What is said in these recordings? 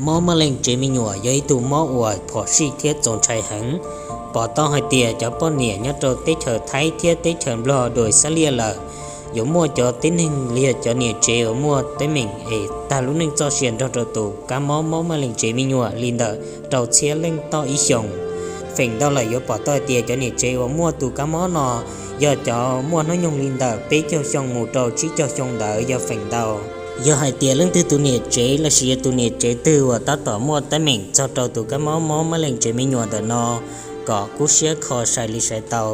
Mob mab leej tsev me nyuam yog ib tug mob uas phom sij thiab txaus ntshai heev. Pom tau hais tias cov poj niam nyob rau teb chaws Thaib thiab teb chaws Nplog dua xab liaj lawm, yuav muaj cov tib neeg li yog cov niam tsev uas muaj teeb meem es tag lub neej txoj sia nrog rau tus kab mob mob mab leej tsev me nyuam li ntawm rau txhiab leej toj ib xyoos. Feem ntau lawm yuav pom tau hais tias cov niam tsev uas muaj tus kab mob no yog cov muaj hnub nyoog li ntawm peb caug xyoo mus rau tsib caug xyoo ntawd yog feem ntau. Yog hais tias leej twg tus niam tsev lossis yog tus niam tsev twg uas tab tom muaj teeb meem txog rau tus kab mob mob mab leej tsev me nyuam ntawm no, kom kub siab kho sai li sai tau.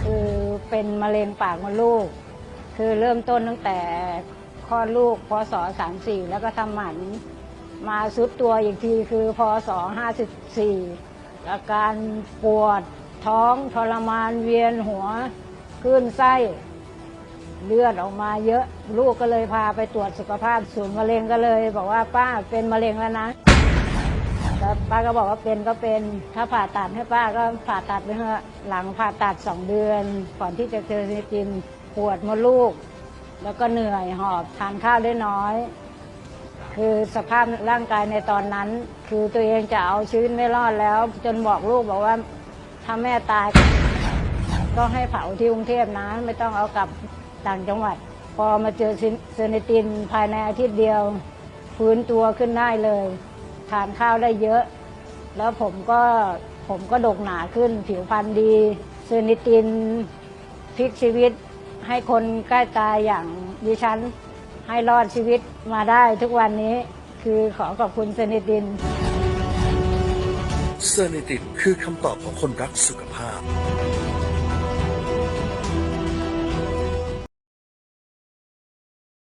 คือเป็นมะเร็งปากมดลูก คือเริ่มต้นตั้งแต่คลอดลูก พ.ศ. สามสี่ แล้วก็ทำหมัน มาทรุดตัวอีกทีคือ พ.ศ. ห้าสิบสี่ อาการปวดท้องทรมาน เวียนหัว คลื่นไส้ เลือดออกมาเยอะ ลูกก็เลยพาไปตรวจสุขภาพ ศูนย์มะเร็งก็เลยบอกว่า ป้าเป็นมะเร็งแล้วนะ แล้วป้าก็บอกว่า เป็นก็เป็น ถ้าผ่าตัดให้ป้าก็ผ่าตัดไปเถอะ หลังผ่าตัดสองเดือน ก่อนที่จะเจอเซนิติน ปวดมดลูก แล้วก็เหนื่อยหอบ ทานข้าวได้น้อย คือสภาพร่างกายในตอนนั้น คือตัวเองจะเอาชีวิตไม่รอดแล้ว จนบอกลูกบอกว่า ถ้าแม่ตาย ก็ให้เผาที่กรุงเทพนะ ไม่ต้องเอากลับต่างจังหวัด พอมาเจอเซนิติน ภายในอาทิตย์เดียว ฟื้นตัวขึ้นได้เลย ทานข้าวได้เยอะ แล้วผมก็ ผมก็ดกหนาขึ้น ผิวพรรณดี เซนิติน พลิกชีวิตให้คนใกล้ตายอย่างดิฉัน ให้รอดชีวิตมาได้ทุกวันนี้ คือขอขอบคุณเซนิติน เซนิตินคือคำตอบของคนรักสุขภาพ